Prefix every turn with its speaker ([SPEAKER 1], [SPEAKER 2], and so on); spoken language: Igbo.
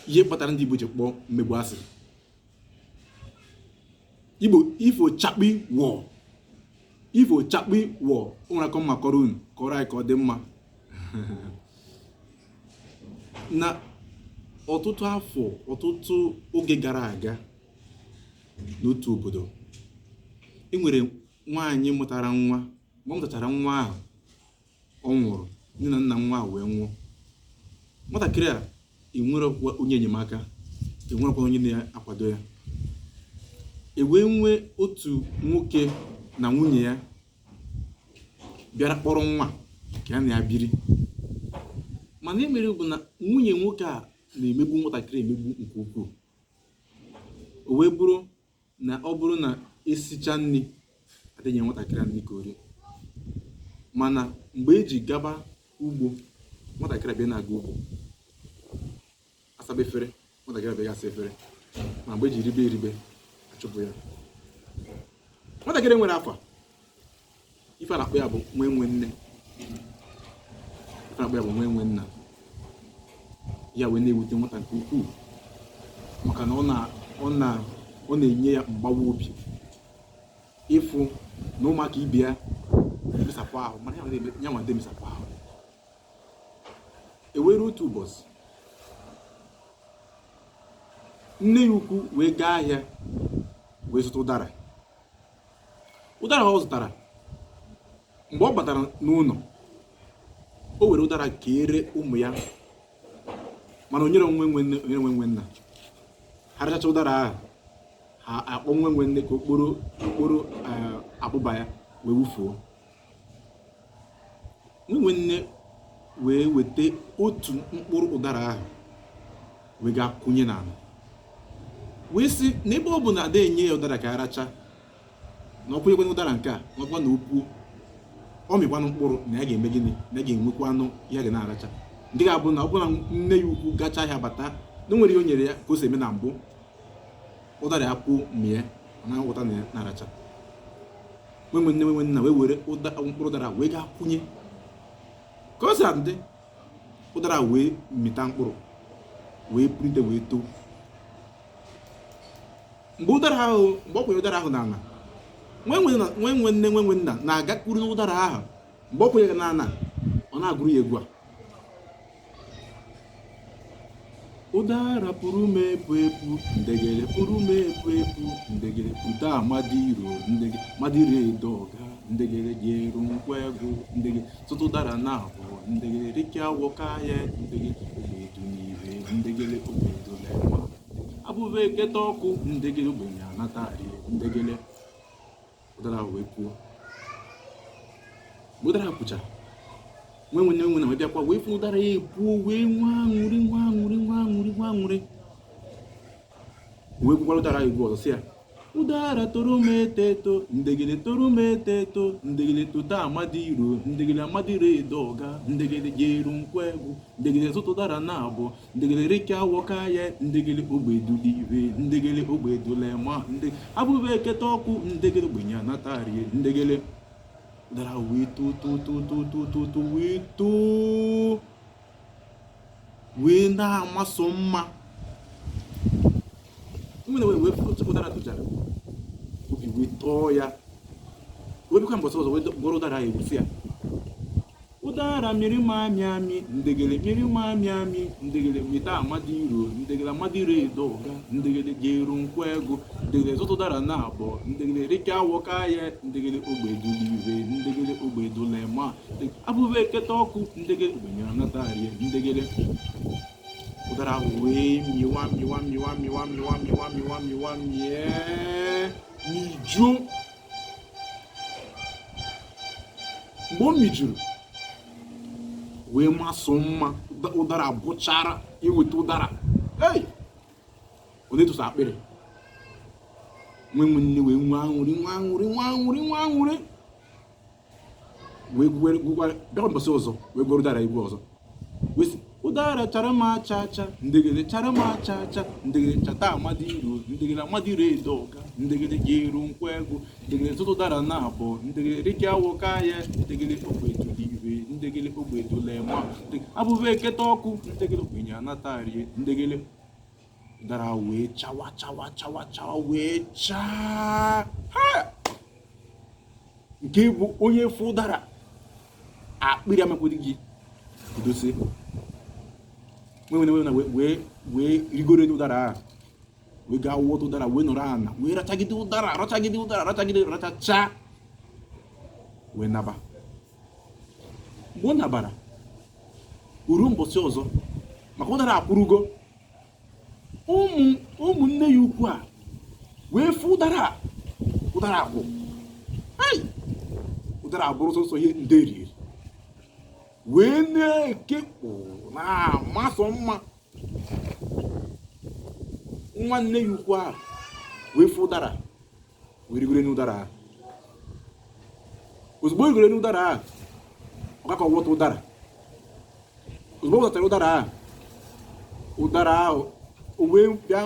[SPEAKER 1] Ihe kpatara ndị Igbo ji kpọọ mmegbu asị. Igbo ifo chakpi wọ, ifo chakpi wọ. O nwere akọ m ma-akọrọ unu, kọrọ anyị ka ọ dị mma. Na ọtụtụ afọ, ọtụtụ oge gara aga, n'otu obodo, e nwere nwaanyị mụtara nwa. Mgbe ọ mụtachara nwa ahụ, ọ nwụrụ. Nne na nna nwa ahụ wee nwụọ. Nwatakịrị a enwerekwa onye enyemaka, enwerekwa onye na-akwado ya. E wee nwee otu nwoke na nwunye ya bịara kpọrọ nwa ka ya na ya biri. Mana ihe mere bụ na nwunye nwoke a na-emegbu nwatakịrị emegbu nke ukwuu. O wee bụrụ na ọ bụrụ na esicha nri, adịghị enye nwatakịrị a nri ka o rie. Mana mgbe eji gaba ugbo, nwatakịrị abịa na-aga ugbo asaba efere, nwatakịrị abịa asa efere. Ma mgbe eji ribe eribe, achụpụ ya. Nwatakịrị enwerọ afa. Ife a na-akpọ ya bụ nwa enwe nne, ife a na-akpọ ya bụ nwa enwe nna. Ya wee na-ewute nwata nke ukwuu, maka na ọ na-enye ya mgbawa obi ịfụ na ụmụaka ibe ya na-emesapụ ahụ, mana ya nwa adị emesapụ ahụ. E were otu ụbọchị, nne ya ukwu wee gaa ahịa wee zụta ụdara. Ụdara ọ zụtara, mgbe ọ batara n'ụlọ, o were ụdara keere ụmụ ya, mana o nyerọ nwa enwe nne, o nyerọ nwa enwe nna. Ha rachacha ụdara ahụ, ha akpọ nwa enwe nne ka o kporo mkpụrụ abụba ya wee wufuo. Nwa enwe nne wee weta otu mkpụrụ ụdara ahụ wee gaa kụnye n'ala, wee sị na ebe ọ bụ na ada enye ya ụdara ka ya racha, na ọ kụnyekwanụ ụdara nke a, na ọkwa na o puo, ọ mịkwanụ mkpụrụ, na ya ga-eme gịnị? Na ya ga-enwekwanụ ihe a ga na-aracha, nke ga-abụ na ọ bụrụ na nne ya ukwu gacha ahịa bata, na o nwere ihe o nyere ya ka o si eme na mbụ, ụdara ya puo, mịa, ọ na-awụta na ya na-aracha. Nwa enwe nne, nwa enwe nna wee were mkpụrụ ụdara wee gaa kụnye. Ka o si adị, ụdara wee mịta mkpụrụ, wee pulite, wee too. Mgbe ụdara ahụ, mgbe ọ kwụnye ụdara ahụ n'ala, nwa enwe nne, nwa enwe nna na-agakwuru n'ụdara ahụ. Mgbe ọ kwụnyere n'ala, ọ na-agụrụ ya egwu a: ụdara pụrụ m epu epu, ndegere pụrụ m epu epu, ndegere pụta amadi iro, ndegere madiro edo ọga, ndegere jeru nkwa egwu, ndegere tụtụ ụdara na abụọ, ndegere rike awọ ka ya, ndegere ogbedu n'ihe, ndegere ogbedu lema, abụba eketa ọkụ, ndegere ogbenye anata rie, ndegere. Ụdara ahụ wee puo. Mgbe ụdara puchara, nwa enwe nne, nwe nna wee bịakwa wee fụ ụdara ya epuo, wee nwee aṅụrị, nwee aṅụrị, nwee aṅụrị, nwee aṅụrị, wee gụkwara ụdara egwu ọzọ, sị ya: ụdara toro m eto eto, ndegele toro m eto eto, ndegele tota amadi iro, ndegele amadiro edo ọga, ndegele jeru nkwa egwu, ndegele zụta ụdara na abụọ, ndegele rike awọ ka ya, ndegele ogbedulive, ndegele ogbedulema, ndị abụba eketa ọkụ, ndegele ogbenye anata rie, ndegele. Ụdara wee too, too, too, too, too, too, too, wee too, wee na-amasọ mma. Nwere wee ụdara tochara, obi wee tọọ ya, wee bịakwa mbọsị ọzọ wee gụrụ ụdara ya egwu, sị ya: ụdara mịrị m amị amị, ndegele mịrị m amị amị, ndegele mịta amadi iro, ndegele amadiro edo ọga, ndegele jeru nkwa ego, ndegele zụta ụdara na abụọ, ndegele rike awọ ka ya, ndegele ogbedulive, ndegele ogbedulema, abụba eketa ọkụ, ndegele ogbenye anata rie, ndegele. Ụdara ahụ wee mịwa, mịwa, mịwa, mịwa, mịwa, mịwa, mịwa, mịwa, mịe, mijuo. Mgbe o mijuru wee masụ mma, ụdara bụchara iweta ụdara, ei, ọ na-etosa akpịrị. Nwa enwe nne wee nwee aṅụrị, nwee aṅụrị, nwee aṅụrị, nwee aṅụrị, wee bịakwa mbọsị ọzọ wee gụrụ ụdara egwu ọzọ, wee sị: ụdara chara m acha acha, ndegele chara m acha acha, ndegele chata amadi iro, ndegele amadiro edo ọga, ndegele jeru nkwa egwu, ndegele zụta ụdara na abụọ, ndegele rike awọ ka ya, ndegele ogbedulive, ndegele ogbedulema, abụba eketa ọkụ, ndegele ogbenye anata rie, ndegele. Ụdara wee chawa, chawa, chawa, chawa, wee chaa ha, nke bụ onye fụ ụdara, akpịrị amakwụdị gị gudosie. Wee wee wee rigoro elu ụdara ahụ, wee gaa wọta ụdara, wee nọrọ ana, wee rachagide ụdara, rachagide ụdara, rachagide, rachacha, wee naba. Mgbe ọ nabara, ruo mbọsị ọzọ, maka ụdara akwụrụgo, ụmụnne ya ukwu a wee fụ ụdara, ụdara akwụ. Ụdara abụrụ sọsọ ihe ndị eriri wee na-ekekpụ na-amasọ mma. Nwanne ya ukwu ahụ wee fụ ụdara, wee rigoro n'ụdara ahụ. Ozugbo o rigoro n'ụdara ahụ, ọ gakọ wọta ụdara. Ozugbo ọ wọtara ụdara ahụ, ụdara ahụ o wee bịa.